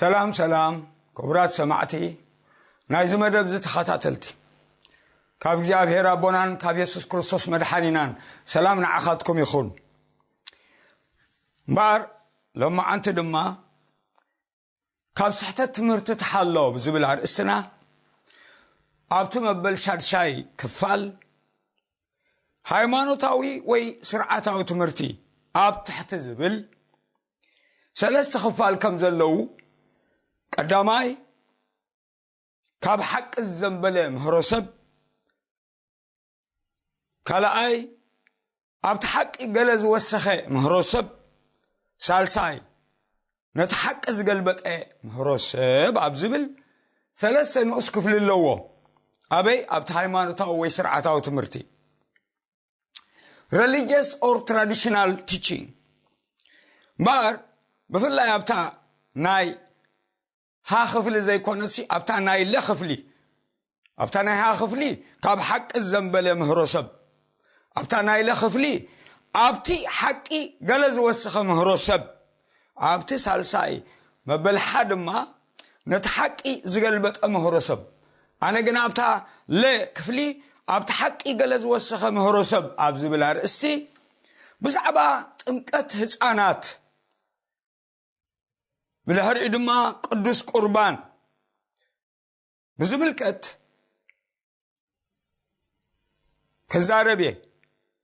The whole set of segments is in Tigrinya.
ሰላም ሰላም፣ ክቡራት ሰማዕቲ ናይዚ መደብ እዚ ተኸታተልቲ፣ ካብ እግዚኣብሔር ኣቦናን ካብ የሱስ ክርስቶስ መድሓኒናን ሰላም ንዓኻትኩም ይኹን። እምበኣር ሎማዓንቲ ድማ ካብ ስሕተት ትምህርቲ ተሓሎ ብዝብል ኣርእስትና ኣብቲ መበል ሻድሻይ ክፋል ሃይማኖታዊ ወይ ስርዓታዊ ትምህርቲ ኣብ ትሕቲ ዝብል ሰለስተ ክፋል ከም ዘለዉ፣ ቀዳማይ ካብ ሓቂ ዝዘንበለ ምህሮ ሰብ፣ ካልኣይ ኣብቲ ሓቂ ገለ ዝወሰኸ ምህሮ ሰብ፣ ሳልሳይ ነቲ ሓቂ ዝገልበጠ ምህሮ ሰብ ኣብ ዝብል ሰለስተ ንኡስ ክፍሊ ኣለዎ። ኣበይ? ኣብቲ ሃይማኖታዊ ወይ ስርዓታዊ ትምህርቲ፣ religious or traditional teaching። እምበኣር ብፍላይ ኣብታ ናይ ሃ ክፍሊ ዘይኮነሲ ኣብታ ናይ ለ ክፍሊ፣ ኣብታ ናይ ሃ ክፍሊ ካብ ሓቂ ዘንበለ ምህሮ ሰብ፣ ኣብታ ናይ ለ ክፍሊ ኣብቲ ሓቂ ገለ ዝወሰኸ ምህሮ ሰብ፣ ኣብቲ ሳልሳይ መበል ሓ ድማ ነቲ ሓቂ ዝገልበጠ ምህሮ ሰብ። ኣነ ግን ኣብታ ለ ክፍሊ ኣብቲ ሓቂ ገለ ዝወሰኸ ምህሮ ሰብ ኣብ ዝብል ኣርእስቲ ብዛዕባ ጥምቀት ህፃናት፣ ብድሕሪኡ ድማ ቅዱስ ቁርባን ብዝምልከት ክዛረብ እየ።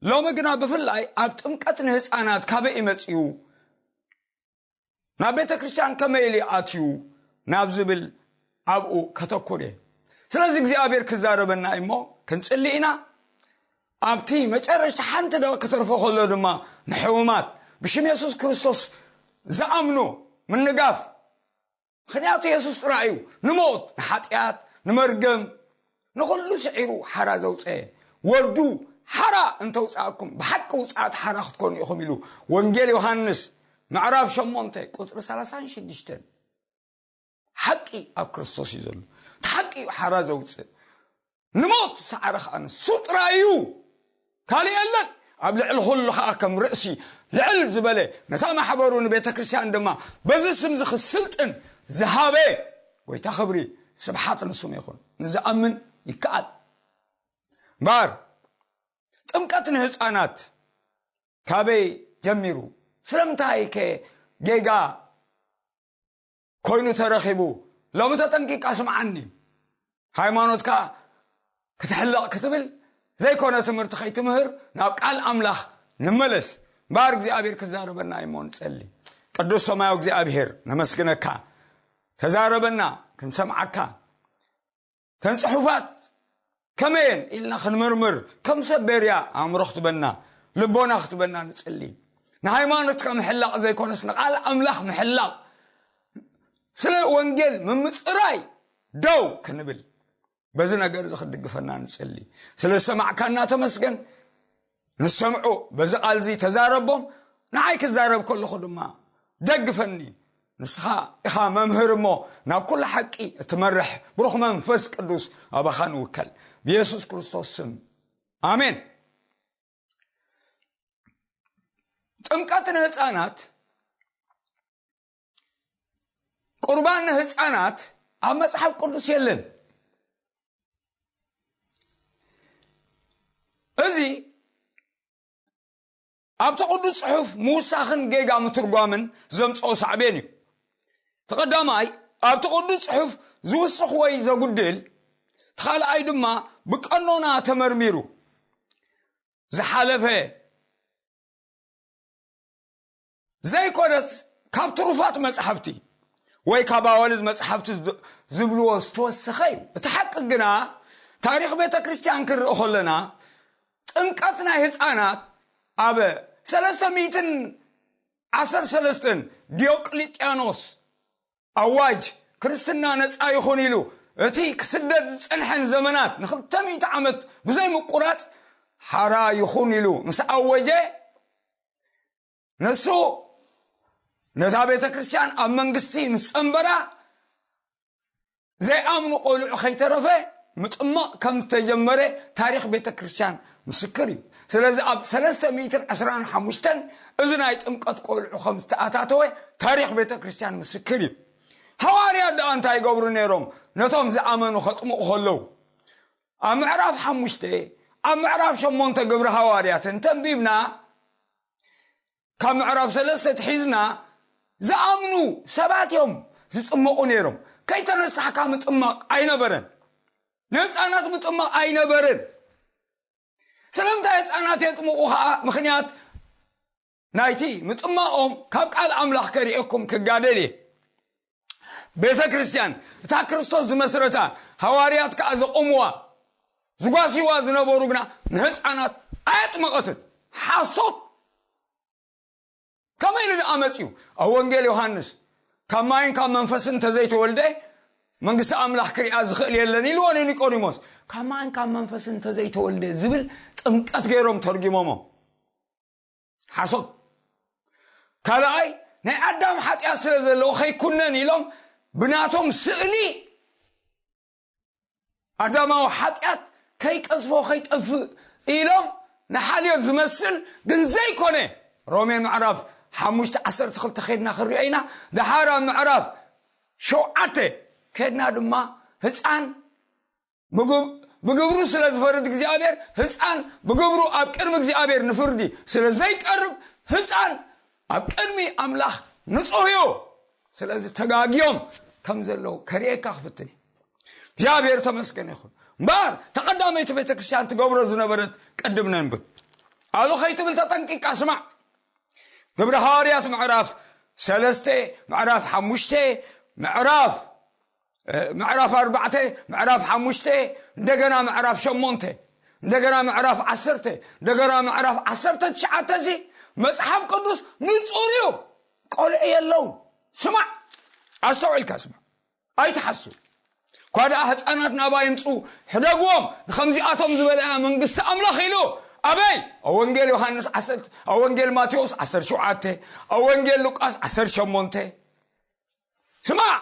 ሎሚ ግና ብፍላይ ኣብ ጥምቀት ንህፃናት ካበይ እዩ መፂኡ፣ ናብ ቤተ ክርስቲያን ከመይ ኢሉ ኣትዩ ናብ ዝብል ኣብኡ ከተኩር እየ። ስለዚ እግዚኣብሔር ክዛረበና እሞ ክንጽሊ ኢና። ኣብቲ መጨረሽታ ሓንቲ ደቂ ክተርፎ ከሎ ድማ ንሕሙማት ብሽም የሱስ ክርስቶስ ዝኣምኑ ምንጋፍ፣ ምኽንያቱ የሱስ ጥራይ እዩ ንሞት፣ ንሓጢኣት፣ ንመርገም፣ ንኹሉ ስዒሩ ሓራ ዘውፀአ። ወዱ ሓራ እንተውፅኣኩም ብሓቂ ውፅኣት ሓራ ክትኮኑ ኢኹም ኢሉ ወንጌል ዮሃንስ ምዕራፍ ሸሞንተ ቁፅሪ ሰላሳን ሽዱሽተን። ሓቂ ኣብ ክርስቶስ እዩ ዘሎ። እቲ ሓቂ እዩ ሓራ ዘውፅእ። ንሞት ዝሰዓረ ከዓ ንሱ ጥራይ እዩ፣ ካልእ የለን። ኣብ ልዕሊ ኩሉ ከዓ ከም ርእሲ ልዕል ዝበለ፣ ነታ ማሕበሩ ንቤተ ክርስቲያን ድማ በዚ ስም እዚ ክስልጥን ዝሃበ ጎይታ ክብሪ ስብሓት ንስሙ ይኹን። ንዝኣምን ይከኣል። እምበኣር ጥምቀት ንህፃናት ካበይ ጀሚሩ? ስለምንታይ ከ ጌጋ ኮይኑ ተረኺቡ? ሎሚ ተጠንቂቃ ስምዓኒ። ሃይማኖትካ ክትሕለቕ ክትብል ዘይኮነ ትምህርቲ ከይትምህር ናብ ቃል ኣምላኽ ንመለስ። እምበኣር እግዚኣብሔር ክዛረበና እዩ እሞ ንጸሊ። ቅዱስ ሰማያዊ እግዚኣብሔር ነመስግነካ። ተዛረበና፣ ክንሰምዓካ። ተን ጽሑፋት ከመየን ኢልና ክንምርምር፣ ከም ሰብ ቤርያ ኣእምሮ ክትበና፣ ልቦና ክትበና ንጽሊ። ንሃይማኖትካ ምሕላቕ ዘይኮነስ ንቓል ኣምላኽ ምሕላቕ፣ ስለ ወንጌል ምምጽራይ ደው ክንብል፣ በዚ ነገር እዚ ክትድግፈና ንጽሊ። ስለ ዝሰማዕካና ተመስገን። ንሰምዑ በዚ ቃል እዚ ተዛረቦም፣ ንዓይ ክዛረብ ከለኹ ድማ ደግፈኒ። ንስኻ ኢኻ መምህር እሞ ናብ ኩሉ ሓቂ እትመርሕ ብሩኽ መንፈስ ቅዱስ ኣባኻ ንውከል። ብየሱስ ክርስቶስ ስም ኣሜን። ጥምቀት ንህፃናት፣ ቁርባን ንህፃናት ኣብ መጽሓፍ ቅዱስ የለን። እዚ ኣብቲ ቅዱስ ጽሑፍ ምውሳኽን ጌጋ ምትርጓምን ዘምጽኦ ሳዕቤን እዩ። እቲ ቀዳማይ ኣብቲ ቅዱስ ጽሑፍ ዝውስኽ ወይ ዘጉድል፣ እቲ ካልኣይ ድማ ብቀኖና ተመርሚሩ ዝሓለፈ ዘይኮነስ ካብ ትሩፋት መጽሓፍቲ ወይ ካብ ኣዋልድ መጽሓፍቲ ዝ-፣ ዝብልዎ ዝተወሰኸ እዩ። እቲ ሓቂ ግና ታሪኽ ቤተ ክርስቲያን ክንርኢ ከለና ጥምቀት ናይ ህፃናት ኣብ ሰለስተ ሚእትን ዓሰርተ ሰለስተን ዲዮቅሊጥያኖስ ኣዋጅ ክርስትና ነፃ ይኹን ኢሉ፣ እቲ ክስደድ ዝፀንሐን ዘመናት ንክልተ ሚእቲ ዓመት ብዘይ ምቁራፅ ሓራ ይኹን ኢሉ ምስ ኣወጀ፣ ንሱ ነታ ቤተ ክርስቲያን ኣብ መንግስቲ ምስ ጸንበራ ዘይኣምኑ ቆልዑ ከይተረፈ ምጥማቕ ከም ዝተጀመረ ታሪኽ ቤተ ክርስቲያን ምስክር እዩ። ስለዚ ኣብ ሰለስተ ሚእትን ዕስራን ሓሙሽተን እዚ ናይ ጥምቀት ቆልዑ ከም ዝተኣታተወ ታሪኽ ቤተ ክርስቲያን ምስክር እዩ። ሃዋርያት ደኣ እንታይ ይገብሩ ነይሮም? ነቶም ዝኣመኑ ከጥምቑ ከለዉ፣ ኣብ ምዕራፍ ሓሙሽተ፣ ኣብ ምዕራፍ ሸሞንተ ግብሪ ሃዋርያት እንተንቢብና፣ ካብ ምዕራፍ ሰለስተ ትሒዝና ዝኣምኑ ሰባት እዮም ዝጥመቑ ነይሮም። ከይተነሳሕካ ምጥማቕ ኣይነበረን። ንህፃናት ምጥማቕ ኣይነበረን። ስለምንታይ ህፃናት የጥምቑ ከዓ? ምኽንያት ናይቲ ምጥማቖም ካብ ቃል ኣምላኽ ከርእየኩም ክጋደል እየ። ቤተ ክርስቲያን፣ እታ ክርስቶስ ዝመስረታ፣ ሃዋርያት ከዓ ዘቆምዋ፣ ዝጓስይዋ ዝነበሩ ግና ንህፃናት ኣየጥመቐትን። ሓሶት። ከመይ ኢሉ ደኣ መፂኡ? ኣብ ወንጌል ዮሃንስ፣ ካብ ማይን ካብ መንፈስን እንተዘይተወልደ መንግስቲ ኣምላኽ ክሪኣ ዝኽእል የለን ኢልዎ ንኒቆዲሞስ። ካብ ማይን ካብ መንፈስን እንተዘይተወልደ ዝብል ጥምቀት ገይሮም ተርጊሞሞ። ሓሶት። ካልኣይ፣ ናይ ኣዳም ሓጢኣት ስለ ዘለዎ ከይኩነን ኢሎም ብናቶም ስእሊ ኣዳማዊ ሓጢኣት ከይቀዝፎ ከይጠፍእ ኢሎም ንሓልዮት ዝመስል ግን ዘይኮነ። ሮሜ ምዕራፍ ሓሙሽተ ዓሰርተ ክልተ ከድና ክንሪኦ ኢና። ደሓር ኣብ ምዕራፍ ሸውዓተ ከድና ድማ ህፃን ብግብ-፣ ብግብሩ ስለ ዝፈርድ እግዚኣብሔር፣ ህፃን ብግብሩ ኣብ ቅድሚ እግዚኣብሔር ንፍርዲ ስለ ዘይቀርብ፣ ህፃን ኣብ ቅድሚ ኣምላኽ ንጹህ እዩ። ስለዚ ተጋግዮም ከም ዘለዉ ከርእየካ ክፍትን እዩ። እግዚኣብሔር ተመስገን ይኹን። እምበኣር ተቐዳመይቲ ቤተ ክርስቲያን ትገብሮ ዝነበረት ቅድም ነንብብ። ኣሉ ከይትብል ተጠንቂቃ ስማዕ። ግብሪ ሃዋርያት ምዕራፍ ሰለስተ፣ ምዕራፍ ሓሙሽተ፣ ምዕራፍ፣ እ፣ ምዕራፍ ኣርባዕተ፣ ምዕራፍ ሓሙሽተ፣ እንደገና ምዕራፍ ሸሞንተ፣ እንደገና ምዕራፍ ዓሰርተ፣ እንደገና ምዕራፍ ዓሰርተ ትሽዓተ፣ እዚ መጽሓፍ ቅዱስ ንጹር እዩ። ቆልዑ የለውን። ስማዕ፣ ኣስተውዒልካ ስማዕ። ኣይትሓሱ። እኳ ደኣ ህፃናት ናባይ ይምፁ፣ ሕደግዎም፣ ንኸምዚኣቶም ዝበለ መንግስቲ ኣምላኽ ኢሉ። ኣበይ? ኣብ ወንጌል ዮሃንስ ዓሰርተ፣ ኣብ ወንጌል ማቴዎስ ዓሰርተ ሸውዓተ፣ ኣብ ወንጌል ሉቃስ ዓሰርተ ሸሞንተ። ስማዕ፣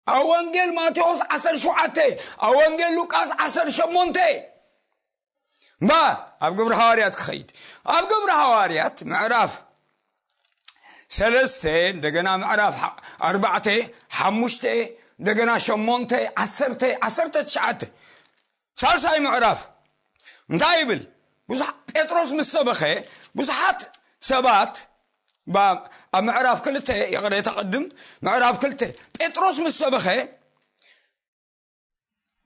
ኣብ ወንጌል ማቴዎስ ዓሰርተ ሸውዓተ፣ ኣብ ወንጌል ሉቃስ ዓሰርተ ሸሞንተ። እምበኣር ኣብ ግብሪ ሃዋርያት ክኸይድ፣ ኣብ ግብሪ ሃዋርያት ምዕራፍ ሰለስተ፣ እንደገና ምዕራፍ ሓ-፣ ኣርባዕተ፣ ሓሙሽተ፣ እንደገና ሸሞንተ፣ ዓሰርተ፣ ዓሰርተ ትሽዓተ። ሳልሳይ ምዕራፍ እንታይ ይብል? ብዙሕ፣ ጴጥሮስ ምስ ሰበኸ፣ ብዙሓት ሰባት ባ-፣ ኣብ ምዕራፍ ክልተ፣ ይቕሬታ፣ ቅድም ምዕራፍ ክልተ፣ ጴጥሮስ ምስ ሰበኸ፣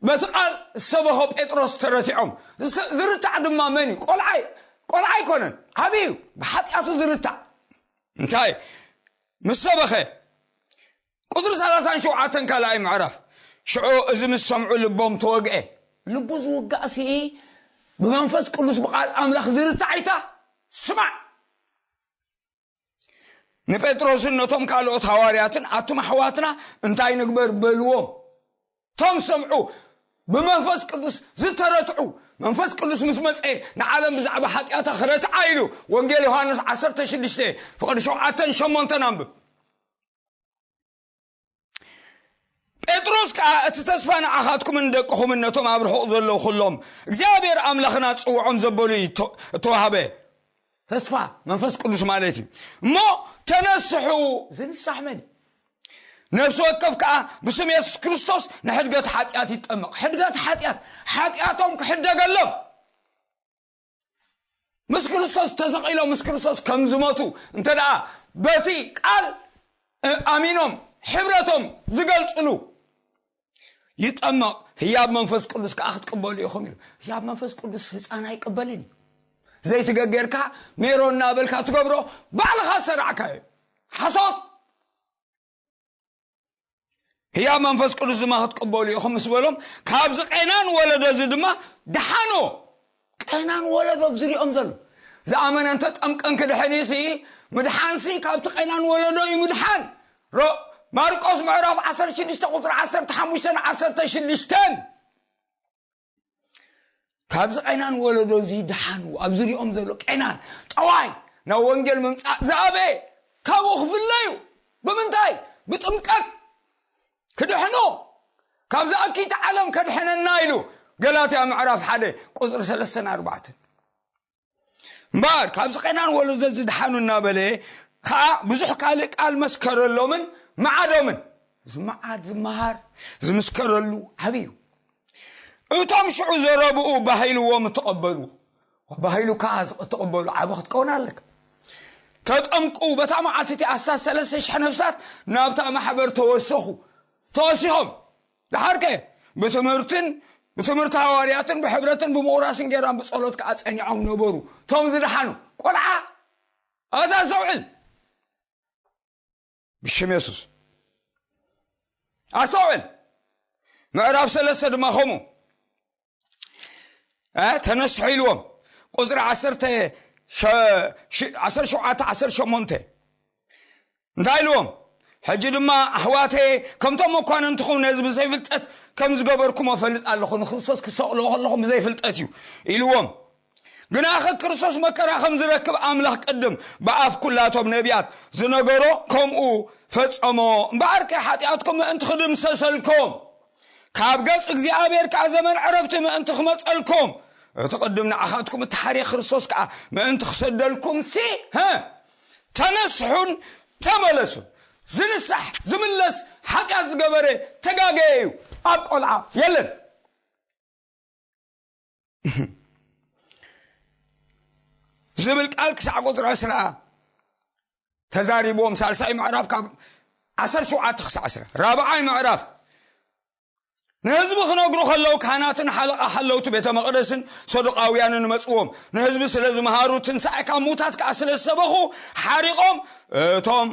በቲ ቃል ዝሰበኾ ጴጥሮስ ተረቲዖም። ዝስ-፣ ዝርታዕ ድማ መን እዩ? ቆልዓ፣ ቆልዓ ኣይኮነን፣ ዓብዪ እዩ፣ ብሓጢኣቱ ዝርታዕ። እንታይ? ምስ ሰበኸ፣ ቁፅሪ ሰላሳን ሸውዓተን ካልኣይ ምዕራፍ። ሽዑ እዚ ምስ ሰምዑ ልቦም ተወግአ። ልቡ ዝውጋእሲ ብመንፈስ ቅዱስ ብቃል ኣምላኽ ዝርታዕ ኣይታ ስማዕ። ንጴጥሮስን ነቶም ካልኦት ሃዋርያትን፣ ኣቱም ኣሕዋትና እንታይ ንግበር? በልዎም። እቶም ሰምዑ፣ ብመንፈስ ቅዱስ ዝተረትዑ። መንፈስ ቅዱስ ምስ መጸ ንዓለም ብዛዕባ ሓጢኣታ ክረትዓ ኢሉ። ወንጌል ዮሃንስ ዓሰርተ ሽዱሽተ፣ ፍቕዲ ሸውዓተን ሸሞንተን ኣንብብ። ጴጥሮስ ከኣ፣ እቲ ተስፋ ንዓኻትኩምን ንደቅኹምን ነቶም ኣብ ርሑቕ ዘለዉ ኩሎም፣ እግዚኣብሔር ኣምላኽና ዝጽውዖም ዘበሉ እዩ እተ-፣ እተዋህበ። ተስፋ መንፈስ ቅዱስ ማለት እዩ። እሞ ተነስሑ፣ ዝንሳሕ መን እዩ? ነፍሲ ወከፍ ከኣ ብስም የሱስ ክርስቶስ ንሕድገት ሓጢኣት ይጠመቕ። ሕድገት ሓጢኣት፣ ሓጢኣቶም ክሕደገሎም። ምስ ክርስቶስ ተሰቒሎም ምስ ክርስቶስ ከም ዝሞቱ እንተ ደኣ በቲ ቃል፣ እ፣ ኣሚኖም ሕብረቶም ዝገልጽሉ ይጠመቕ፣ ህያብ መንፈስ ቅዱስ ከኣ ክትቅበሉ ኢኹም ኢሉ። ህያብ መንፈስ ቅዱስ ህፃን ኣይቅበልን እዩ። ዘይትገጌርካ ሜሮ እናበልካ ትገብሮ ባዕልኻ ዝሰራዕካ እዩ። ሓሶት። ህያብ መንፈስ ቅዱስ ድማ ክትቅበሉ ኢኹም ምስ በሎም፣ ካብዚ ቄናን ወለዶ እዚ ድማ ደሓኖ። ቄናን ወለዶ ዝሪኦም ዘሎ ዝኣመነ እንተ ጠምቀን ክድሕን እዩሲ፣ ምድሓንሲ ካብቲ ቄናን ወለዶ እዩ ምድሓን። ሮ-፣ ማርቆስ ምዕራፍ ዓሰርተ ሽዱሽተ ቁፅሪ ዓሰርተ ሓሙሽተን ዓሰርተ ሽዱሽተን። ካብዚ ቄናን ወለዶ እዚ ደሓኑ፣ ኣብ ዝሪኦም ዘሎ ቄናን ጠዋይ ናብ ወንጌል ምምፃእ ዝኣበየ ካብኡ ክፍለዩ። ብምንታይ? ብጥምቀት ክድሕኑ፣ ካብዛ እኪት ዓለም ከድሕነና ኢሉ። ገላትያ ምዕራፍ ሓደ ቁፅሪ ሰለስተን ኣርባዕተን። እምበኣር ካብዚ ቄናን ወለዶ እዚ ደሓኑ እናበለ ከዓ ብዙሕ ካልእ ቃል መስከረሎምን መዓዶምን። ዝመዓድ ዝመሃር ዝምስከረሉ ዓብዩ። እቶም ሽዑ ዘረብኡ ባሂልዎም እተቐበልዎ፣ ባሂሉ ከዓ እተቐበሉ ዓቢ ክትከውን ኣለካ። ተጠምቁ። በታ መዓልቲ እቲ ኣስታት ሰለስተ ሽሕ ነፍሳት ናብታ ማሕበር ተወሰኹ። ተወሲኾም ድሓርከ ብትምህርትን ብትምህርቲ ሃዋርያትን ብሕብረትን ብምቑራስ እንጌራን ብጸሎት ከዓ ጸኒዖም ነበሩ። እቶም ዝደሓኑ ቆልዓ ኣታ ኣስተውዕል። ብሽም የሱስ ኣስተውዕል። ምዕራፍ ሰለስተ ድማ ከምኡ ተነስሑ ኢልዎም። ቁፅሪ ዓሰርተ ሸውዓተ ዓሰርተ ሸሞንተ እንታይ ኢልዎም? ሕጂ ድማ ኣሕዋተየ፣ ከምቶም መኳንንትኹም ነዚ ብዘይፍልጠት ከም ዝገበርኩሞ እፈልጥ ኣለኹ። ንክርስቶስ ክሰቕልዎ ከለኹም ብዘይፍልጠት እዩ ኢልዎም። ግናኸ ክርስቶስ መከራ ከም ዝረክብ ኣምላኽ ቅድም ብኣፍ ኩላቶም ነቢያት ዝነገሮ ከምኡ ፈጸሞ። እምበኣርከ ሓጢኣትኩም ምእንቲ ክድምሰሰልኩም፣ ካብ ገጽ እግዚኣብሔር ከኣ ዘመን ዕረፍቲ ምእንቲ ክመጸልኩም፣ እቲ ቅድም ንዓኻትኩም እተሓርየ ክርስቶስ ከኣ ምእንቲ ክሰደልኩም ሲ ተነስሑን ተመለሱን። ዝንሳሕ ዝምለስ ሓጢኣት ዝገበረ ተጋገየ እዩ። ኣብ ቆልዓ የለን ዝብል ቃል ክሳዕ ቁፅሪ ዕስራ ተዛሪብዎም። ሳልሳይ ምዕራፍ ካብ ዓሰርተ ሸውዓተ ክሳዕ ዕስራ። ራብዓይ ምዕራፍ ንህዝቢ ክነግሩ ከለዉ ካህናትን ሓለቓ ሓለውቲ ቤተ መቕደስን ሰዱቃውያንን መፅዎም። ንህዝቢ ስለ ዝመሃሩ ትንሳኤ ካብ ሙታት ከዓ ስለ ዝሰበኹ ሓሪቖም እቶም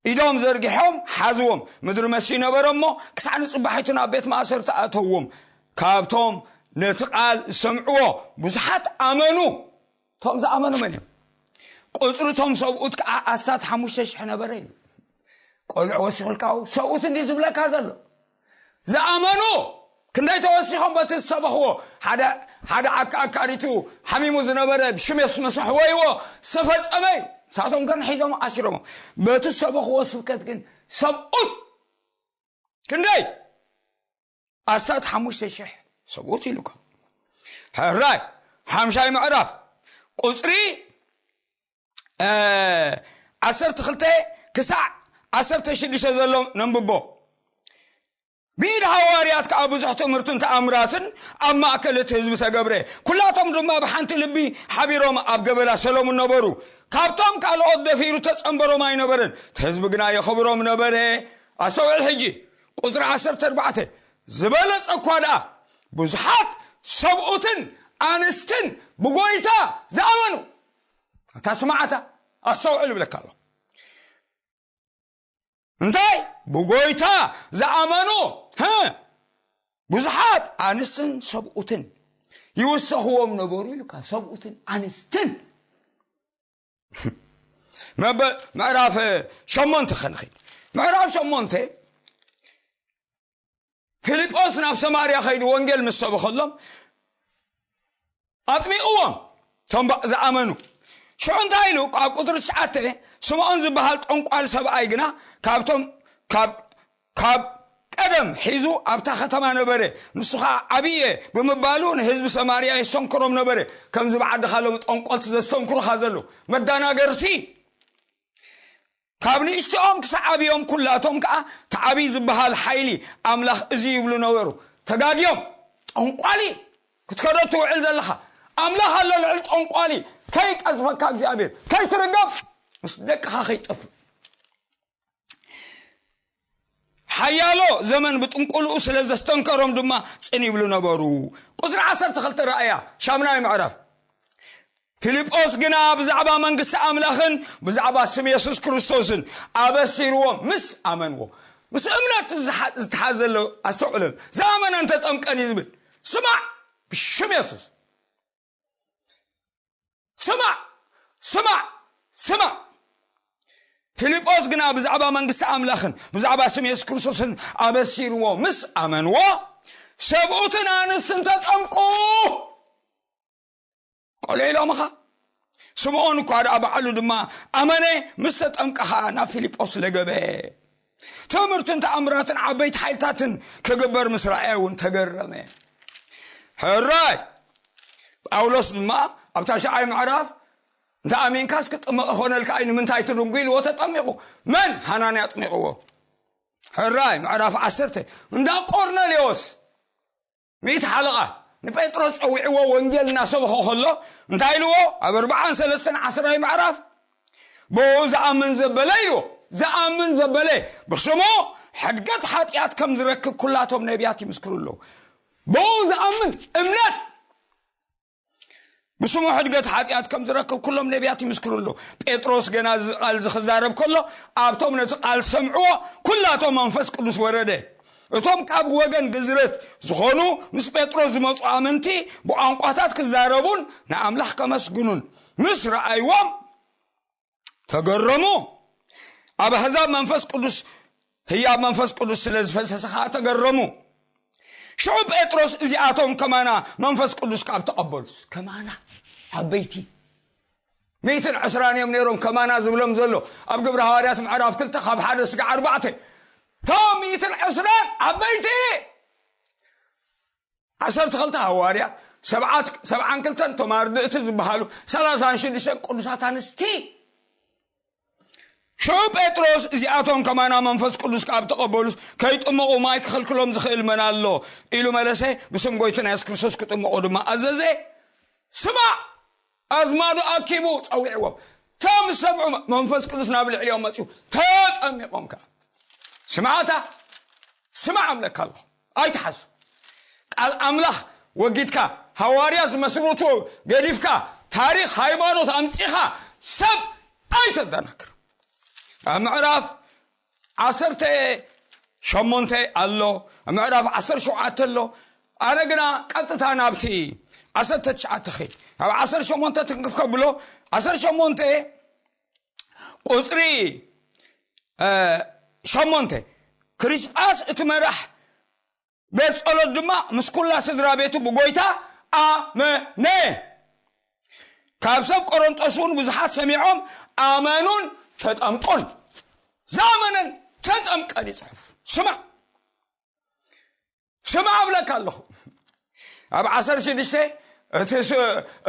ኢዶም ዘርጊሖም ሓዝዎም። ምድሪ መሲ ነበረ እሞ ክሳዕ ንፅባሒቱ ናብ ቤት ማእሰርቲ ኣእተውዎም። ካብቶም ነቲ ቃል ዝሰምዕዎ ብዙሓት ኣመኑ። እቶም ዝኣመኑ መን እዮም? ቁፅሪ እቶም ሰብኡት ከዓ ኣስታት ሓሙሽተ ሽሕ ነበረ ኢሉ። ቆልዑ ወሲኹልካ ሰብኡት እንዲ ዝብለካ ዘሎ ዝኣመኑ ክንደይ ተወሲኾም በቲ ዝሰበኽዎ። ሓደ ዓካ ኣካሪቱ ሓሚሙ ዝነበረ ብሽም የሱስ መሲሕ ወይዎ ዝተፈጸመ እዩ። ንሳቶም ግን ሒዞም ኣሲሮሞ። በቲ ዝሰበኽዎ ስብከት ግን ሰብኡት ክንደይ ኣስታት ሓሙሽተ ሽሕ ሰብኡት ኢሉካ። ሕራይ ሓምሻይ ምዕራፍ ቁፅሪ ዓሰርተ ክልተ ክሳዕ ዓሰርተ ሽዱሽተ ዘሎ ነንብቦ። ብኢድ ሃዋርያት ከዓ ብዙሕ ትምህርትን ተኣምራትን ኣብ ማእከል እቲ ህዝቢ ተገብረ። ኩላቶም ድማ ብሓንቲ ልቢ ሓቢሮም ኣብ ገበላ ሰለሙን ነበሩ። ካብቶም ካልኦት ደፊሩ ተጸንበሮም ኣይነበረን። እቲ ህዝቢ ግና የኸብሮም ነበረ። ኣስተውዕል ሕጂ ቁፅሪ ዓሰርተ ኣርባዕተ። ዝበለጸ እኳ ደኣ ብዙሓት ሰብኡትን ኣንስትን ብጎይታ ዝኣመኑ። እታ ስማዓታ ኣስተውዕል እብለካ ኣለኹ። እንታይ ብጎይታ ዝኣመኑ ብዙሓት ኣንስትን ሰብኡትን ይውሰኽዎም ነበሩ ኢሉካ። ሰብኡትን ኣንስትን ምዕራፍ ሸሞንተ ከንኸይድ። ምዕራፍ ሸሞንተ ፊልጶስ ናብ ሰማርያ ከይዱ ወንጌል ምስ ሰበኸሎም ኣጥሚቕዎም እቶም ዝኣመኑ። ሽዑ እንታይ ኢሉ ኣብ ቁፅሪ ትሽዓተ? ስምዖን ዝበሃል ጠንቋል ሰብኣይ ግና ካብቶም ካብ ካብ ቀደም ሒዙ ኣብታ ከተማ ነበረ። ንሱ ከዓ ዓብየ ብምባሉ ንህዝቢ ሰማርያ የሰንክሮም ነበረ። ከምዚ ብዓድኻ ሎም ጠንቆልቲ ዘስተንክሩኻ ዘለዉ መዳናገርቲ ካብ ንእሽትኦም ክሳዕ ዓብዮም ኩላቶም ከዓ ተዓብይ ዝበሃል ሓይሊ ኣምላኽ እዚ ይብሉ ነበሩ። ተጋግዮም ጠንቋሊ ክትከዶ ትውዕል ዘለኻ ኣምላኽ ኣሎ ልዕል ጠንቋሊ ከይቀዝፈካ እግዚኣብሔር ከይትርገፍ ምስ ደቅኻ ከይጠፍእ ሓያሎ ዘመን ብጥንቁልኡ ስለ ዘስተንከሮም ድማ ፅን ይብሉ ነበሩ። ቁፅሪ ዓሰርተ ክልተ ረኣያ ሻምናይ ምዕራፍ ፊልጶስ ግና ብዛዕባ መንግስቲ ኣምላኽን ብዛዕባ ስም የሱስ ክርስቶስን ኣበሲርዎም ምስ ኣመንዎ። ምስ እምነት ዝተሓዘ ኣሎ ኣስተውዕለን። ዝኣመነ እንተጠምቀን እዩ ዝብል። ስማዕ ብሽም የሱስ ስማዕ ስማዕ ስማዕ። ፊልጶስ ግና ብዛዕባ መንግስቲ ኣምላኽን ብዛዕባ ስም የሱስ ክርስቶስን ኣበሲርዎ ምስ ኣመንዎ ሰብኡትን ኣንስትን ተጠምቁ። ቆልዑ ኢሎምኻ። ስምዖን እኳ ደኣ ባዕሉ ድማ ኣመነ፣ ምስ ተጠምቀ ኸኣ ናብ ፊልጶስ ለገበ። ትምህርትን ተኣምራትን ዓበይቲ ሓይልታትን ክግበር ምስ ረኣየ እውን ተገረመ። ሕራይ ጳውሎስ ድማ ኣብ ታሽዓይ ምዕራፍ እንተ ኣሚንካስ ክጥመቕ ኾነልካ እዩ፣ ንምንታይ ትድንጉ ኢልዎ ተጠሚቑ። መን ሃናንያ ኣጥሚቕዎ። ሕራይ ምዕራፍ ዓሰርተ። እንዳ ቆርኔሌዎስ ሚእቲ ሓለቓ ንጴጥሮስ ጸዊዕዎ ወንጌል እናሰበኸ ከሎ እንታይ ኢልዎ? ኣብ ኣርባዓን ሰለስተን ዓስራይ ምዕራፍ፣ ብኡ ዝኣምን ዘበለ ኢልዎ፣ ዝኣምን ዘበለ ብስሙ ሕድገት ሓጢኣት ከም ዝረክብ ኩላቶም ነቢያት ይምስክሩ ኣለዉ። ብኡ ዝኣምን እምነት ብስሙ ሕድገት ሓጢኣት ከም ዝረክብ ኩሎም ነቢያት ይምስክሩ ኣለዉ። ጴጥሮስ ገና እዚ ቃል እዚ ክዛረብ ከሎ ኣብቶም ነቲ ቃል ዝሰምዕዎ ኩላቶም መንፈስ ቅዱስ ወረደ። እቶም ካብ ወገን ግዝረት ዝኾኑ ምስ ጴጥሮስ ዝመጹ ኣመንቲ ብቋንቋታት ክዛረቡን ንኣምላኽ ከመስግኑን ምስ ረኣይዎም ተገረሙ። ኣብ ኣህዛብ መንፈስ ቅዱስ፣ ህያብ መንፈስ ቅዱስ ስለ ዝፈሰሰ ኸኣ ተገረሙ። ሽዑ ጴጥሮስ፣ "እዚኣቶም ከማና መንፈስ ቅዱስ ካብ ተቐበሉስ?" ከማና ዓበይቲ ሚእትን ዕስራን እዮም ነይሮም ከማና ዝብሎም ዘሎ። ኣብ ግብረ ሃዋርያት ምዕራፍ ክልተ ካብ ሓደ ስጋዕ ኣርባዕተ፣ እቶም ሚእትን ዕስራን ዓበይቲ፣ ዓሰርተ ክልተ ሃዋርያት፣ ሰብዓት-፣ ሰብዓን ክልተን እቶም ኣርድእቲ ዝበሃሉ፣ ሰላሳን ሽዱሽተን ቅዱሳት ኣንስቲ። ሽዑ ጴጥሮስ፣ "እዚኣቶም ከማና መንፈስ ቅዱስ ካብ ተቐበሉስ ከይጥመቑ ማይ ክኽልክሎም ዝኽእል መን ኣሎ?" ኢሉ መለሰ። "ብስም ጎይትና የሱስ ክርስቶስ ክጥመቑ ድማ ኣዘዘ።" ስማዕ፣ ኣዝማዱ ኣኪቡ ጸዊዕዎም። እቶም ዝሰምዑ መንፈስ ቅዱስ ናብ ልዕሊኦም መጺኡ፣ ተጠሚቖም ከኣ። ስማዕታ፣ ስማዕ እብለካ ኣለኹ። ኣይትሓሱ። ቃል ኣምላኽ ወጊድካ፣ ሃዋርያት ዝመስርቱ ገዲፍካ፣ ታሪኽ ሃይማኖት ኣምጺኻ፣ ሰብ ኣይተደናግር። ኣብ ምዕራፍ ዓሰርተ ሸሞንተ ኣሎ፣ ኣብ ምዕራፍ ዓሰርተ ሸውዓተ ኣሎ። ኣነ ግና ቀጥታ ናብቲ ዓሰርተ ትሽዓተ ኸይድ። ኣብ ዓሰርተ ሸሞንተ ትንክፍ ከብሎ፣ ዓሰርተ ሸሞንተ ቁጽሪ፣ እ፣ ሸሞንተ፣ ክሪስጳስ እቲ መራሕ ቤት ጸሎት ድማ ምስ ኩላ ስድራ ቤቱ ብጎይታ ኣመነ። ካብ ሰብ ቆሮንጦስ እውን ብዙሓት ሰሚዖም ኣመኑን ተጠምቁን። ዝኣመነን ተጠምቀን ይጽሕፍ። ስማዕ፣ ስማዕ እብለካ ኣለኹ። ኣብ ዓሰርተ ሽዱሽተ እቲ ስ-፣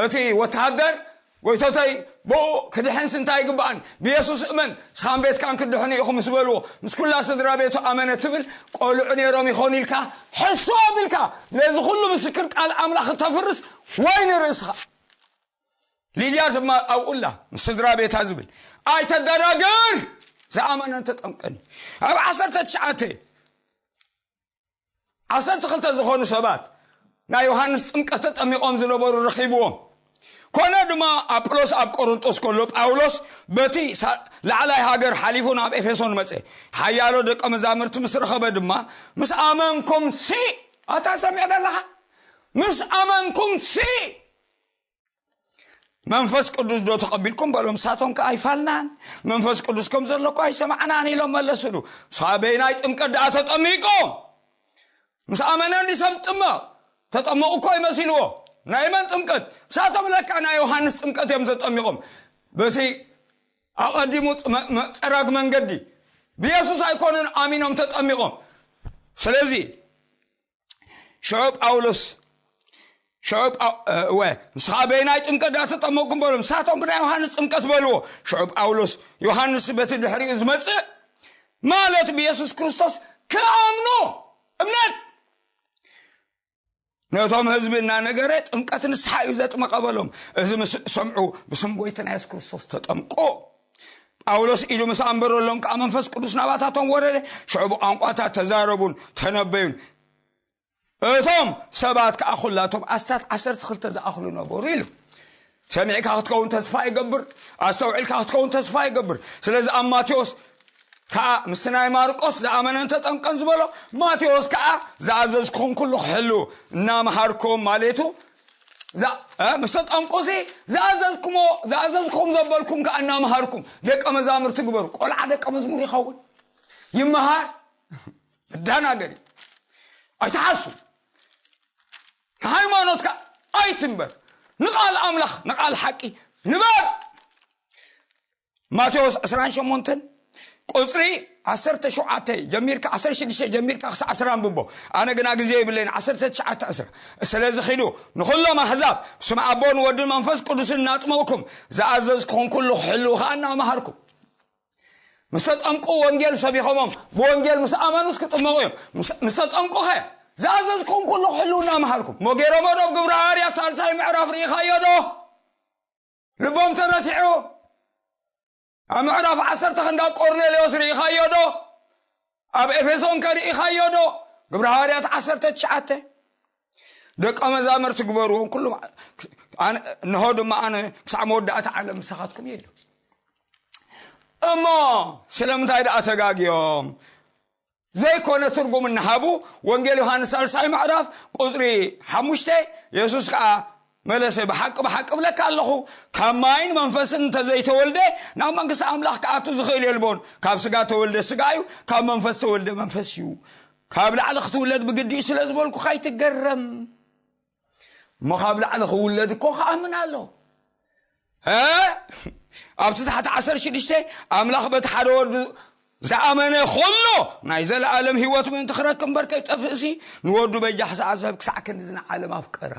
እቲ ወተሃደር፣ "ጎይቶተይ፣ ብኡ ክድሕንስ እንታይ ይግባኣኒ? ብየሱስ እመን፣ ንስኻን ቤትካን ክትድሕኑ ኢኹም" ምስ በልዎ፣ ምስ ኩላ ስድራ ቤቱ ኣመነ ትብል። ቆልዑ ነይሮም ይኾኑ ኢልካ ሕሱ ኣቢልካ ነዚ ኩሉ ምስክር ቃል ኣምላኽ እተፍርስ፣ ወይ ንርእስኻ። ሊድያ ድማ ኣብኡ ኣላ፣ ምስ ስድራ ቤታ ዝብል። ኣይተደናግር፣ ዝኣመነን ተጠምቀን። ኣብ ዓሰርተ ትሽዓተ ዓሰርተ ክልተ ዝኾኑ ሰባት ናይ ዮሃንስ ጥምቀት ተጠሚቖም ዝነበሩ ረኺብዎም። ኮነ ድማ ኣጵሎስ ኣብ ቆሮንጦስ ከሎ፣ ጳውሎስ በቲ ሳ-፣ ላዕላይ ሃገር ሓሊፉ ናብ ኤፌሶን መጸ። ሓያሎ ደቀ መዛሙርቲ ምስ ረኸበ ድማ፣ "ምስ ኣመንኩምሲ"፣ ኣታ ሰሚዕ ዘለኻ፣ "ምስ ኣመንኩምሲ" መንፈስ ቅዱስ ዶ ተቐቢልኩም በሎም። ንሳቶም ከኣ ኣይፋልናን፣ መንፈስ ቅዱስ ከም ዘሎ እኮ ኣይሰማዕናን ኢሎም መለሱሉ። ሳበይ ናይ ጥምቀት ደኣ ተጠሚቆም? ምስ ኣመነ እንዲ ሰብ ዝጥመቕ ተጠመቑ እኮ ይመሲልዎ። ናይ መን ጥምቀት? ንሳቶም ለካ ናይ ዮሃንስ ጥምቀት እዮም ተጠሚቖም። በቲ ኣቐዲሙ ጽ-፣ መ-፣ መ-፣ ጸራግ መንገዲ ብየሱስ ኣይኮኑን ኣሚኖም ተጠሚቖም። ስለዚ ሽዑ ጳውሎስ፣ ሽዑ ጳው-፣ እ፣ እወ፣ ንስኻ በየናይ ጥምቀት ደኣ ተጠመቕኩም በሎም። ንሳቶም ብናይ ዮሃንስ ጥምቀት በልዎ። ሽዑ ጳውሎስ፣ ዮሃንስ በቲ ድሕሪኡ ዝመጽእ፣ ማለት ብየሱስ ክርስቶስ ክኣምኑ እምነት ነቶም ህዝቢ እናነገረ፣ ጥምቀት ንስሓ እዩ ዘጥመቐ በሎም። እዚ ምስ ሰምዑ፣ ብስም ጎይትና የሱስ ክርስቶስ ተጠምቁ። ጳውሎስ ኢዱ ምስ ኣንበረሎም ከኣ መንፈስ ቅዱስ ናባታቶም ወረደ። ሽዑ ብቋንቋታት ተዛረቡን ተነበዩን። እቶም ሰባት ከኣ ኩላቶም ኣስታት ዓሰርተ ክልተ ዝኣኽሉ ነበሩ ኢሉ። ሰሚዕካ ክትከውን ተስፋ ይገብር፣ ኣስተውዒልካ ክትከውን ተስፋ ይገብር። ስለዚ ኣብ ማቴዎስ ከኣ ምስቲ ናይ ማርቆስ ዝኣመነን ተጠምቀን ዝበሎ፣ ማቴዎስ ከኣ ዝኣዘዝኩኹም ኩሉ ክሕሉ እናመሃርኩም ማለቱ፣ ዛ-፣ እ፣ ምስ ተጠምቁሲ ዝኣዘዝኩሞ-፣ ዝኣዘዝኩኹም ዘበልኩም ከኣ እናመሃርኩም ደቀ መዛሙርቲ ግበሩ። ቆልዓ ደቀ መዝሙር ይኸውን፣ ይመሃር፣ መዳናገሪ። ኣይትሓሱ። ንሃይማኖትካ ኣይትንበር። ንቓል ኣምላኽ፣ ንቓል ሓቂ ንበር። ማቴዎስ ዕስራን ሸሞንተን ቁጽሪ ዓሰርተ ሸውዓተ ጀሚርካ፣ ዓሰርተ ሽዱሽተ ጀሚርካ ክሳዕ ዕስራ ኣንብቦ። ኣነ ግና ግዜ የብለይን። ዓሰርተ ትሽዓተ ዕስራ። ስለዚ ኺዱ ንኹሎም ኣህዛብ ብስም ኣቦን ወድን መንፈስ ቅዱስን እናጥመቕኩም ዝኣዘዝኩኹም ኩሉ ክሕልዉ ኸኣ እናመሃርኩም። ምስ ተጠምቁ ወንጌል ሰቢኾሞም፣ ብወንጌል ምስ ኣመኑስ ክጥመቑ እዮም። ምስ ተጠምቁኸ ዝኣዘዝኩም ኩሉ ክሕልው እናመሃርኩም። ሞጌሮሞ ዶብ ግብረ ሃዋርያ ሳልሳይ ምዕራፍ ርኢኻዮ ዶ? ልቦም ተነሲሑ ኣብ ምዕራፍ ዓሰርተ ክንዳ ቆርኔሌዎስ ርኢኻዮ ዶ? ኣብ ኤፌሶን ከ ርኢኻዮ ዶ? ግብረ ሃዋርያት ዓሰርተ ትሽዓተ። ደቀ መዛምርቲ ግበርዎም ኩሉ፣ እንሆ ድማ ኣነ ክሳዕ መወዳእታ ዓለም ምሳኻትኩም እየ ኢሉ። እሞ ስለምንታይ ደኣ ተጋግዮም? ዘይኮነ ትርጉም እናሃቡ፣ ወንጌል ዮሃንስ ሳልሳይ ምዕራፍ ቁፅሪ ሓሙሽተ፣ የሱስ ከዓ መለሰ፣ ብሓቂ ብሓቂ እብለካ ኣለኹ፣ ካብ ማይን መንፈስን እንተዘይተወልደ ናብ መንግስቲ ኣምላኽ ክኣቱ ዝኽእል የልቦን። ካብ ስጋ ተወልደ ስጋ እዩ፣ ካብ መንፈስ ተወልደ መንፈስ እዩ። ካብ ላዕሊ ክትውለድ ብግዲ እዩ ስለ ዝበልኩ ካይትገረም። እሞ ካብ ላዕሊ ክውለድ እኮ ክኣምን ኣሎ። ኣብቲ ታሕቲ ዓሰርተ ሽዱሽተ ኣምላኽ በቲ ሓደ ወዱ ዝኣመነ ኩሉ ናይ ዘለኣለም ህይወት ምእንቲ ክረክብ እምበር ከይጠፍእሲ፣ ንወዱ በጃ ክሳዕ ዝህብ ክሳዕ ክንድዚ ንዓለም ኣፍቀራ።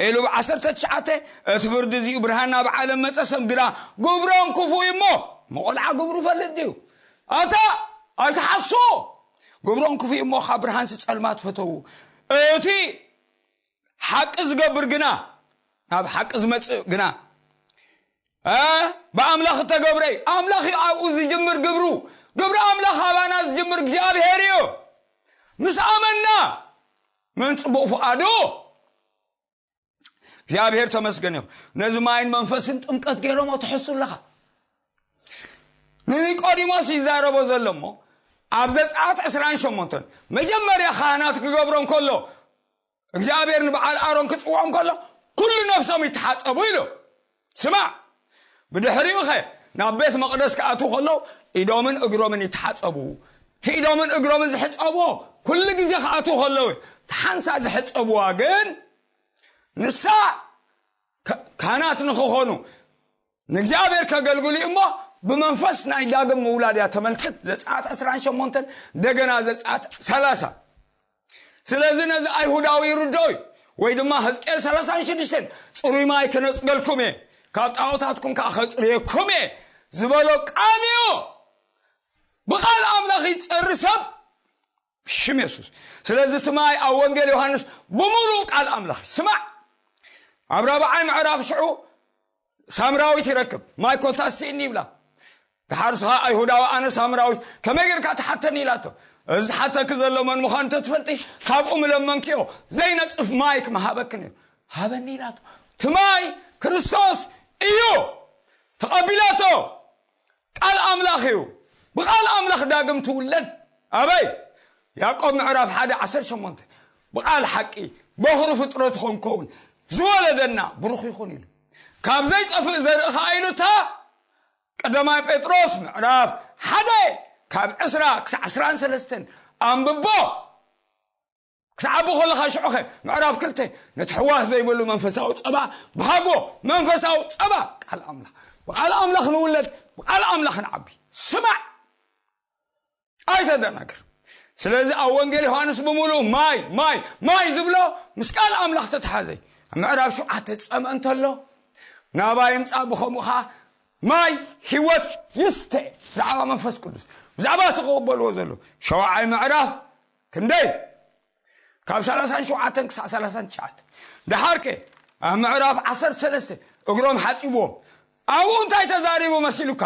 ኢሉ ብዓሰርተ ትሽዓተ፣ እቲ ፍርዲ እዚኡ ብርሃን ናብ ዓለም መጸ፣ ሰብ ግና ግብሮም ክፉ እሞ፣ እሞ ቆልዓ ግብሩ ፈልጥ ድዩ? ኣታ ኣይትሓሱ፣ ግብሮም ክፉ እሞ ካብ ብርሃንሲ ጸልማት ፈተዉ። እቲ ሓቂ ዝገብር ግና፣ ናብ ሓቂ ዝመጽእ ግና፣ እ፣ ብኣምላኽ እተገብረ እዩ። ኣምላኽ እዩ ኣብኡ ዝጅምር ግብሩ። ግብሪ ኣምላኽ ኣባና ዝጅምር እግዚኣብሔር እዩ። ምስ ኣመና ምን ጽቡቕ ፍቓዱ። እግዚኣብሔር ተመስገን ይኹን። ነዚ ማይን መንፈስን ጥምቀት ገይሮሞ ትሕሱ ኣለኻ። ንኒቆዲሞስ ይዛረቦ ዘሎ እሞ፣ ኣብ ዘጸኣት ዕስራን ሸሞንተን መጀመርያ ካህናት ክገብሮ እንከሎ፣ እግዚኣብሔር ንበዓል ኣሮን ክጽውዖም ከሎ፣ ኩሉ ነፍሶም ይተሓጸቡ ኢሉ። ስማዕ፣ ብድሕሪኡ ኸ ናብ ቤት መቕደስ ክኣትዉ ከለዉ፣ ኢዶምን እግሮምን ይተሓጸቡ። እቲ ኢዶምን እግሮምን ዝሕጸብዎ ኩሉ ግዜ ክኣትዉ ከለዉ፣ እቲ ሓንሳ ዝሕጸብዋ ግን ንሳ ካ-፣ ካህናት ንኽኾኑ ንእግዚኣብሔር ከገልግሉ እዩ እሞ፣ ብመንፈስ ናይ ዳግም ምውላድ እያ ተመልክት። ዘጸኣት ዕስራን ሸሞንተን፣ እንደገና ዘጸኣት ሰላሳ። ስለዚ ነዚ ኣይሁዳዊ ይርድኦ እዩ። ወይ ድማ ሕዝቅኤል ሰላሳን ሽዱሽተን፣ ጽሩይ ማይ ክነጽገልኩም እየ፣ ካብ ጣዖታትኩም ከዓ ከጽርየኩም እየ ዝበሎ ቃል እዩ። ብቃል ኣምላኽ ይጸሪ ሰብ ሽም የሱስ። ስለዚ እቲ ማይ ኣብ ወንጌል ዮሃንስ ብምሉእ ቃል ኣምላኽ እዩ። ስማዕ፣ ኣብ ራብዓይ ምዕራፍ ሽዑ ሳምራዊት ይረክብ። ማይ ኮታ ስኢኒ ይብላ። ድሓር ስኻ ኣይሁዳዊ፣ ኣነ ሳምራዊት፣ ከመይ ጌርካ ትሓተኒ ኢላቶ። እዚ ሓተኪ ዘሎ መን ምዃኑ ተትፈልጢ፣ ካብኡ ምለመንክዮ ዘይነጽፍ ማይ ክመሃበክን እዩ። ሃበኒ ኢላቶ። እቲ ማይ ክርስቶስ እዩ። ተቐቢላቶ። ቃል ኣምላኽ እዩ። ብቃል ኣምላኽ ዳግም ትውለድ። ኣበይ? ያዕቆብ ምዕራፍ ሓደ ዓሰርተ ሸሞንተ፣ ብቃል ሓቂ በኹሪ ፍጥረት ኾንከውን ዝወለደና ብሩኽ ይኹን ኢሉ። ካብ ዘይጠፍእ ዘርኢ ኸዓ ኢሉ እታ ቀዳማይ ጴጥሮስ ምዕራፍ ሓደ ካብ ዕስራ ክሳዕ ዕስራን ሰለስተን ኣንብቦ። ክሳዕ ኣቦ ከለኻ ሽዑኸ ምዕራፍ ክልተ ነቲ ሕዋስ ዘይብሉ መንፈሳዊ ጸባ ብሃጎ መንፈሳዊ ጸባ ቃል ኣምላኽ። ብቃል ኣምላኽ ንውለድ፣ ብቃል ኣምላኽ ንዓቢ። ስማዕ፣ ኣይተደናግር። ስለዚ ኣብ ወንጌል ዮሃንስ ብምሉእ ማይ፣ ማይ፣ ማይ ዝብሎ ምስ ቃል ኣምላኽ ተተሓዘ። ኣብ ምዕራፍ ሸውዓተ ጸምአ እንተሎ ናባይ ይምጻእ፣ ብኸምኡ ኸዓ ማይ ህይወት ይስተ። ብዛዕባ መንፈስ ቅዱስ፣ ብዛዕባ እቲ ክቕበልዎ ዘሎ ሸውዓይ ምዕራፍ ክንደይ? ካብ ሰላሳን ሸውዓተን ክሳዕ ሰላሳን ትሽዓተ። ደሓርከ ኣብ ምዕራፍ ዓሰርተ ሰለስተ እግሮም ሓጺብዎም። ኣብኡ እንታይ ተዛሪቡ መሲሉካ?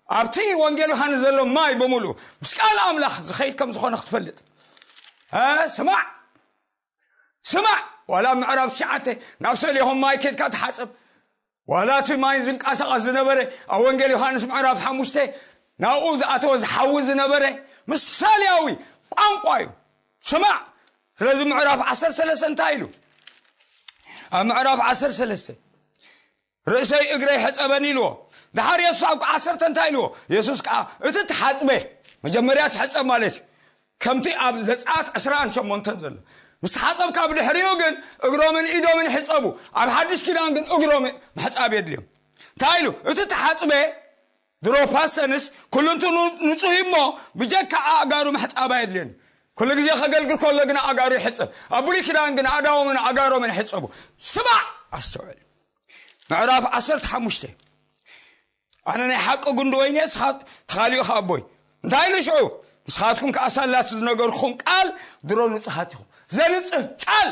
ኣብቲ ወንጌል ዮሃንስ ዘሎ ማይ ብምሉእ ምስ ቃል ኣምላኽ ዝኸይድ ከም ዝኾነ ክትፈልጥ። እ፣ ስማዕ፣ ስማዕ። ዋላ ኣብ ምዕራፍ ትሽዓተ ናብ ሰሊሆም ማይ ኬድካ ተሓጸብ። ዋላ እቲ ማይ ዝንቀሳቐስ ዝነበረ ኣብ ወንጌል ዮሃንስ ምዕራፍ ሓሙሽተ ናብኡ ዝኣተወ ዝሓዊ ዝነበረ ምሳሌያዊ ቋንቋ እዩ። ስማዕ፣ ስለዚ ምዕራፍ ዓሰርተ ሰለስተ እንታይ ኢሉ? ኣብ ምዕራፍ ዓሰርተ ሰለስተ "ርእሰይ እግረይ ሕጸበኒ" ኢልዎ። ድሓር የሱስ ኣብ ዓሰርተ እንታይ ኢልዎ? የሱስ ከኣ እቲ ተሓጽበ፣ መጀመርያ ትሕጸብ ማለት እዩ። ከምቲ ኣብ ዘጸኣት ዕስራን ሸሞንተን ዘሎ። ምስ ተሓጸብካ ብድሕሪኡ ግን እግሮምን ኢዶምን ሕጸቡ። ኣብ ሓድሽ ኪዳን ግን እግሮም ምሕጻብ የድልዮም። እንታይ ኢሉ? እቲ ተሓጽበ፣ ድሮ ፓሰንስ፣ ኩሉ እንቱ ኑ-፣ ንጹህ እዩ እሞ ብጀካ ኣእጋሩ ምሕጻብ ኣየድልዮን። ኩሉ ግዜ ከገልግል ከሎ ግን ኣእጋሩ ይሕጸብ። ኣብ ብሉይ ኪዳን ግን ኣእዳዎምን ኣእጋሮምን ይሕጸቡ። ስማዕ፣ ኣስተውዕል። ምዕራፍ ዓሰርተ ሓሙሽተ ኣነ ናይ ሓቂ ጉንዲ ወይኒ እየ፣ ንስኻ ተኻሊኡ ኸኣ ኣቦይ። እንታይ ኢሉ ሽዑ? ንስኻትኩም ከኣ ሳላስ ዝነገርኩም ቃል ድሮ ንጹሃት ኢኹም። ዘንጽህ ቃል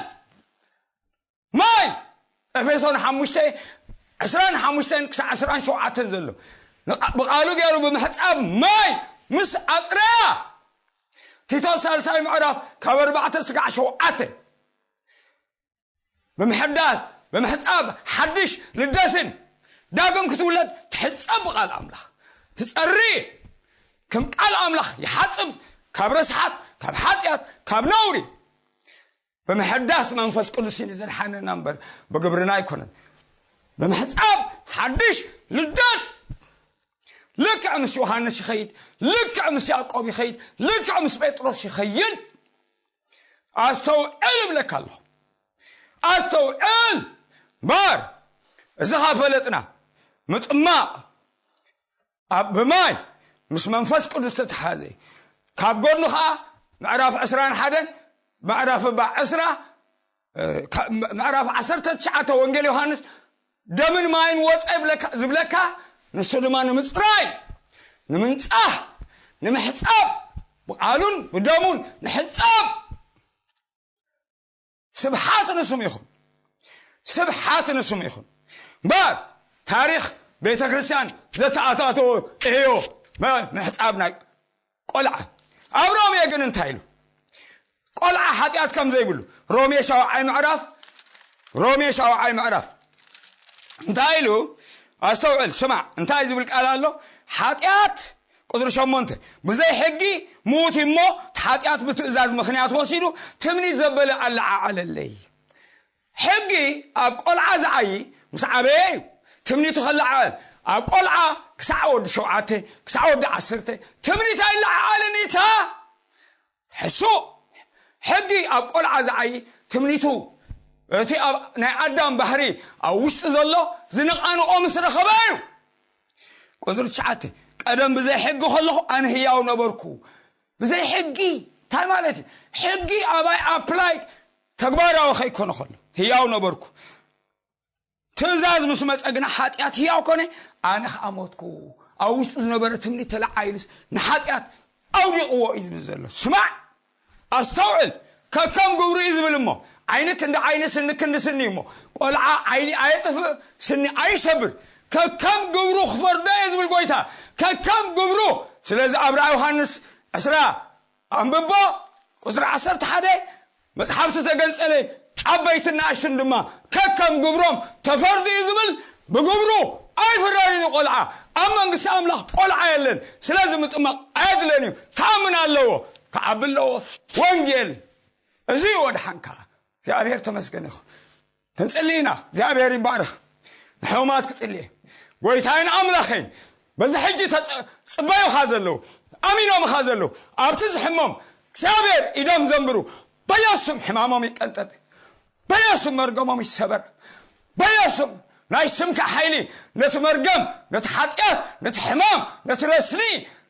ማይ። ኤፌሶን ሓሙሽተ ዕስራን ሓሙሽተን ክሳዕ ዕስራን ሸውዓተን ዘሎ ንቓ- ብቓሉ ገይሩ ብምሕጻብ ማይ ምስ ኣጽረያ፣ ቲቶ ሳልሳይ ምዕራፍ ካብ ኣርባዕተ ስጋዕ ሸውዓተ ብምሕዳስ ብምሕጻብ ሓድሽ ልደትን ዳግም ክትውለድ ትሕጸብ ብቓል ኣምላኽ ትጸሪ። ከም ቃል ኣምላኽ ይሓጽብ፣ ካብ ረስሓት፣ ካብ ሓጢኣት፣ ካብ ነውሪ። ብምሕዳስ መንፈስ ቅዱስ እዩ ዘድሓነና እምበር ብግብርና ኣይኮነን። ብምሕጻብ ሓድሽ ልደት ልክዕ ምስ ዮሃንስ ይኸይድ፣ ልክዕ ምስ ያዕቆብ ይኸይድ፣ ልክዕ ምስ ጴጥሮስ ይኸይድ። ኣስተውዕል እብለካ ኣለኹ፣ ኣስተውዕል። እምበር እዚ ኻብ ፈለጥና ምጥማቕ ኣብ ብማይ ምስ መንፈስ ቅዱስ ተተሓዘ። ካብ ጎድኑ ኸዓ ምዕራፍ ዕስራን ሓደን ምዕራፍ እባ ዕስራ፣ እ፣ ካ- ምዕራፍ ዓሰርተ ትሽዓተ ወንጌል ዮሃንስ ደምን ማይን ወፀ ይብለካ- ዝብለካ፣ ንሱ ድማ ንምፅራይ፣ ንምንፃህ፣ ንምሕፃብ፣ ብቓሉን ብደሙን ንሕፃብ። ስብሓት ንስሙ ይኹን፣ ስብሓት ንስሙ ይኹን። እምበር ታሪኽ ቤተ ክርስቲያን ዘተኣታተወ እዮ መ- ምሕፃብ ናይ ቆልዓ። ኣብ ሮሜ ግን እንታይ ኢሉ? ቆልዓ ሓጢኣት ከም ዘይብሉ። ሮሜ ሻውዓይ ምዕራፍ፣ ሮሜ ሻውዓይ ምዕራፍ እንታይ ኢሉ? ኣስተውዕል፣ ስማዕ፣ እንታይ ዝብል ቃል ኣሎ? ሓጢኣት፣ ቁፅሪ ሸሞንተ፣ ብዘይ ሕጊ ምዉት እሞ፣ እቲ ሓጢኣት ብትእዛዝ ምኽንያት ወሲዱ ትምኒት ዘበለ ኣለዓዓለለይ። ሕጊ ኣብ ቆልዓ ዝዓዪ ምስ ዓበየ እዩ። ትምኒቱ ከለዓዕል ኣብ ቆልዓ ክሳዕ ወዲ ሸውዓተ፣ ክሳዕ ወዲ ዓሰርተ ትምኒት ኣይለዓዓልን እዩ። እታ ሕሱ ሕጊ ኣብ ቆልዓ ዝዓዪ ትምኒቱ እቲ ኣብ ናይ ኣዳም ባህሪ ኣብ ውሽጢ ዘሎ ዝነቓንቖ ምስ ረኸበ እዩ። ቁፅሪ ትሽዓተ፣ ቀደም ብዘይ ሕጊ ከለኹ ኣነ ህያው ነበርኩ። ብዘይ ሕጊ እንታይ ማለት እዩ? ሕጊ ኣባይ ኣፕላይ ተግባራዊ ከይኮነ ከሎ ህያው ነበርኩ። ትእዛዝ ምስ መፀ ግና ሓጢኣት ህያው ኮነ፣ ኣነ ከዓ ሞትኩ። ኣብ ውሽጢ ዝነበረ ትምኒት ተለዓይሉስ ንሓጢኣት ኣውዲቕዎ እዩ ዝብል ዘሎ። ስማዕ፣ ኣስተውዕል። ከከም ግብሩ እዩ ዝብል እሞ ዓይኒ ክንዲ ዓይኒ፣ ስኒ ክንዲ ስኒ እሞ ቆልዓ ዓይኒ ኣየጥፍእ፣ ስኒ ኣይሰብር። ከከም ግብሩ ክፈርዶ እየ ዝብል ጎይታ፣ ከከም ግብሩ። ስለዚ ኣብ ራእይ ዮሃንስ ዕስራ ኣንብቦ፣ ቁፅሪ ዓሰርተ ሓደ፣ መፅሓፍቲ ተገንፀለ፣ ዓበይትን ንኣሽቱን ድማ ከከም ግብሮም ተፈርዱ እዩ ዝብል። ብግብሩ ኣይፍረድን እዩ ቆልዓ። ኣብ መንግስቲ ኣምላኽ ቆልዓ የለን። ስለዚ ምጥማቕ ኣየድለን እዩ። ክኣምን ኣለዎ፣ ክዓቢ ኣለዎ። ወንጌል እዚ እዩ ወድሓንካ። እግዚኣብሔር ተመስገን ይኹን። ክንጽሊ ኢና። እግዚኣብሔር ይባረኽ። ንሕሙማት ክጽልየ ጎይታይን ኣምላኸይን በዚ ሕጂ ተጸ- ጽበዩኻ ዘለዉ፣ ኣሚኖምኻ ዘለዉ፣ ኣብቲ ዝሕሞም እግዚኣብሔር ኢዶም ዘንብሩ። በየሱም ሕማሞም ይቀንጠጥ፣ በየሱም መርገሞም ይሰበር። በየሱም ናይ ስምካ ሓይሊ ነቲ መርገም፣ ነቲ ሓጢኣት፣ ነቲ ሕማም፣ ነቲ ረስኒ፣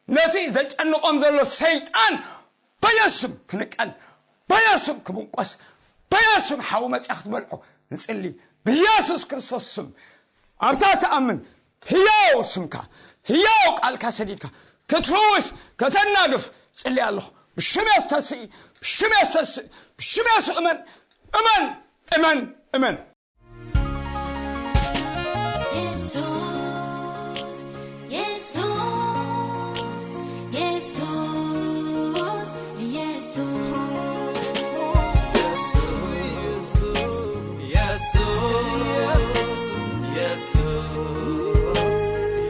ነቲ ዘጨንቖም ዘሎ ሰይጣን በየሱም ክንቀል፣ በየሱም ክብንቆስ፣ በየሱም ሓዊ መጽያ ክትበልዖ ንጽሊ። ብየሱስ ክርስቶስ ስም ኣብታ ትኣምን ህያው ስምካ፣ ህያው ቃልካ ሰዲድካ ክትፍውስ፣ ከተናግፍ ጽሊ ኣለኹ። ብሽም የስተስኢ፣ ብሽም የስተስኢ፣ ብሽም የሱ እመን፣ እመን፣ እመን፣ እመን።